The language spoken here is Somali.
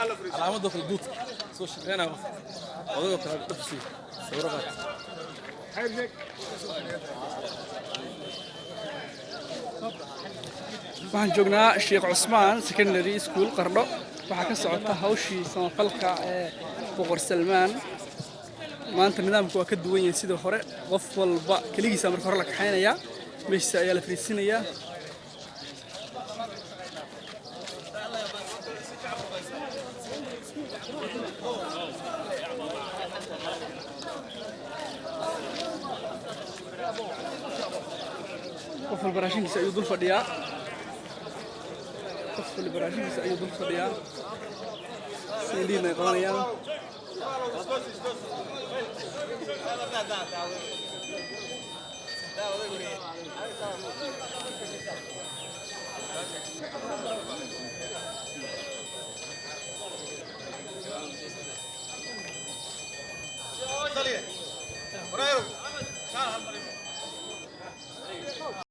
Calaamadoo kale duudka soo shaqeynaya qof odagoo kale dhafsi sawiro qaat. Waxaan joognaa Sheekh Cusmaan Secondary School, Qardho. Waxaa ka socota hawshii samafalka ee Boqor Salmaan. Maanta nidaamku waa ka duwan yahay sidii hore. Qof walba keligiisa marka hore la kaxaynayaa, meeshiisa ayaa la fariisinayaa. Qof walba raashinkiisa ayuu dul fadhiyaa. Qof walba raashinkiisa ayuu dul fadhiyaa, si indhihiina ay qabanayaan.